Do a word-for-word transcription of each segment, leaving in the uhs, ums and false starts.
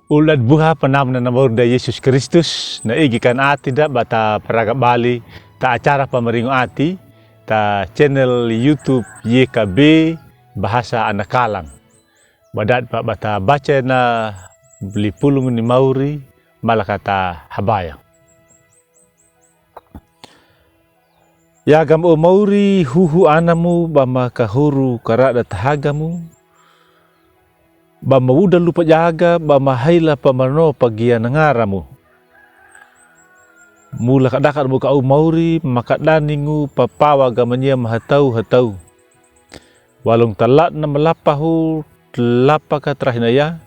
Uldat buha panamna na mauri da Yesus Kristus, na igi kan ati da ba ta paraga bali ta acara pamaringo ati ta channel YouTube Y K B Bahasa Anak Kalang. Ba dat ba ta baca na lipulung ni mauri, malakat habaya. Yagam o mauri huhu anamu ba ma kahuru karada tahagamu, ba ma uda lupa jaga, ba ma haila pamano pagia na ngaramu. Mula kadakad mu ka au mauri, ma kadaningu papawa ga mania ma hatau hatau. Walung talatna malapahu, lapa ka tarahinaya.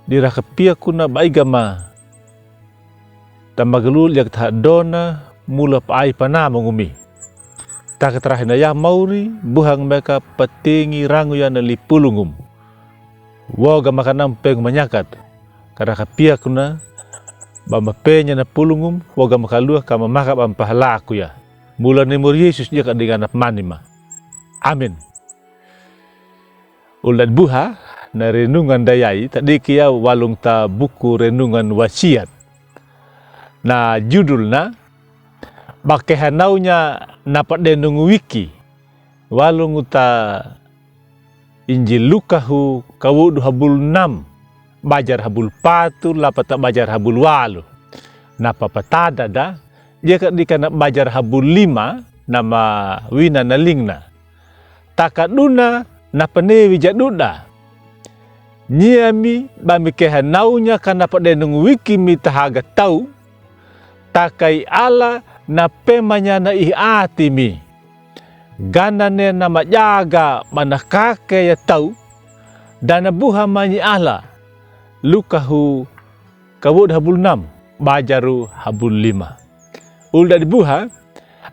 Dira ka piakuna ba iga ma ta magalul yak ta dona mula pa ai panama ngumi. Ta ka tarahinaya mauri, buhang meka patingi rangu ya na lipulungum. Woga makanam pengu manyakat. Kada ka piakuna ba ma penya na pulungum, woga makalua ka mamaka ba ma pahalaku ya. Mula ni mauri Yesus dia ka dinga na pamani ma. Amin. Uldat buha na renungan da yai, tadiki ya walung ta buku renungan Wasiat. Na judulna, ba kehanaunya na padenung wiki. Walung ta Injil Lukahu kawodu habul nam, bajar habul patu, lapa ta bajar habul walu. Na papatada da, dia ka dika na bajar habul lima, na ma wina na lingna. Ta ka duna na panewi ja duda. Nyia mi ba mi kehanaunya ka na padenung wiki mi tahaga tau, ta ka i Alla na pemanya na i ati mi. Ganane na majaga ba na kake ya tau, da na buha manyi Alla. Lukahu kawodu habul nam, bajaru habul lima. Uldat buha,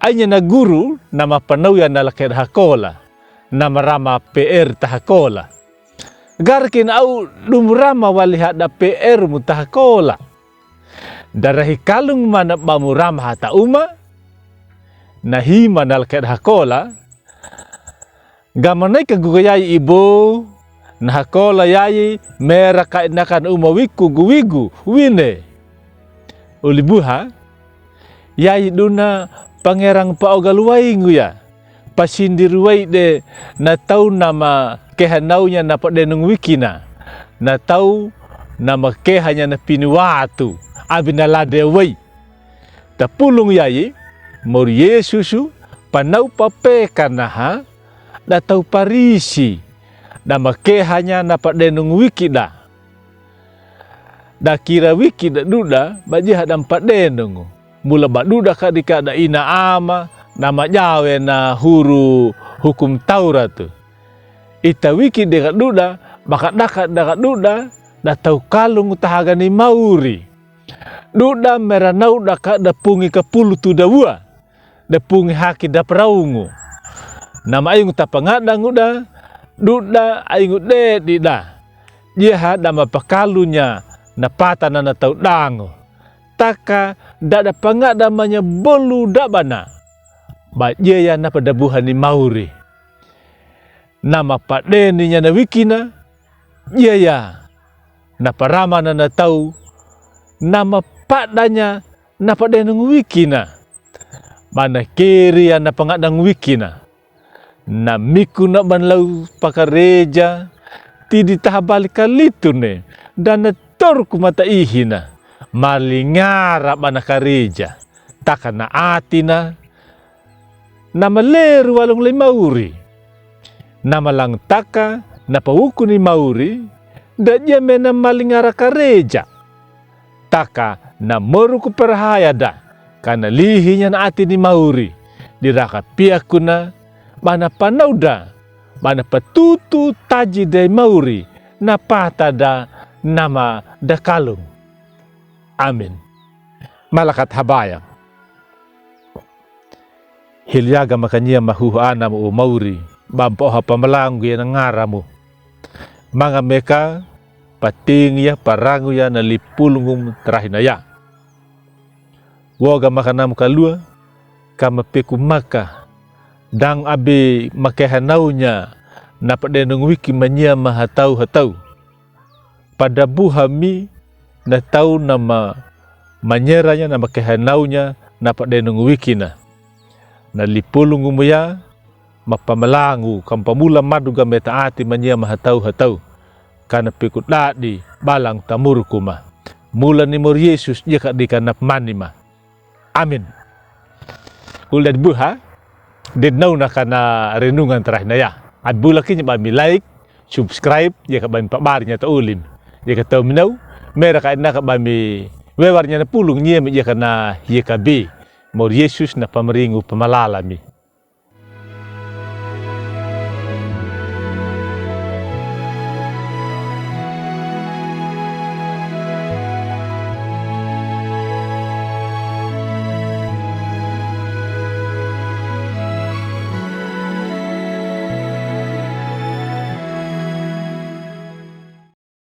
ainya na guru na ma panauya na laked hakola, na marama P R ta hakola. Garki na au dum rama wali hada P R mu ta hakola. Dara hi kalung mana ba mu rama hata uma, na hima na laked hakola. Ga manai ka guga yai ibo, na hakola yai mera ka inakan uma wiku gu wigu wine. Uli buha, yai duna pangerang pa ogalu waingu ya. Pasindi ruwai de na tau na ma kehanaunya na padenung wikina. Na tau na ma kehanya na pini watu. Abi na lade wai. Ta pulung yai, mauri Yesusu, panau papekanaha, da tau Parisi, da ma kehanya na padenung wikida. Da kira wikida duda, ba dia hada ma padenung. Mula ba duda ka dika da ina ama, na majawe na huru hukum Taurat. Ita wikida ka duda, ba ka daka da ka duda, da tau kalung tahaga ni mauri. Duda mera nauda ka da pungi kapulu tuda ua, da pungi haki da praungu. Na ma aingu ta pangadangu da, duda aingu dedida. Dia hada ma pakalunya na patana na tau dangu. Ta ka dada pangadamanya bolu dabana. Ba dia ya na padabuha ni mauri. Na ma padeninya na wikina, dia ya na paramana na tau, na ma padanya na padenung wikina. Ba na keri ya na pangadang wikina. Na mikuna ba na lau pakareja, tidi taha bali kalitune, da na torku mata ihina, malingara ba na kareja, ta ka na atina, na maleru walung lai mauri. Na malang ta ka na pawuku ni mauri, da dia me na malingara kareja. Ta ka na moruku parahaya da, ka na lihinya na ati ni mauri, di raka piakuna, ba na panauda, ba na patutu taji dai mauri, na pata da, na ma da kalung. Amin. Malakat habaya. Hiliaga makania mahuhu ana mo o mauri, ba mpoha pamalangu ya na ngara mo. Manga meka, patingi ya, parangu ya, na lipulungum tarahina ya. Woga makana mo kalua, ka mapeku maka, dang abe makehanaunya, na padenung wiki mania mahatau-hatau. Pada buha mi na tau na ma-, manyeranya na makehenawnya na padenong wikina. Na lipolongomo ya mapamalango ka mpamula madruga metaati mania mahatau-hatau. Ka na peko dadi balang tamurku ma. Mula ni mori Yesus yeka dika na pamani ma. Amin. Kul dadi buha, dednaw na kana renungan tarahi na ya. Abi bula kini ba mi like, subscribe, yeka ba mi pabarnya ta olim. Yeka tau mi naw, mera ka ina ka ba mi wewarnya na pulung nyem yeka na yeka bi. Mori Yesus na pamaringu pamalala mi.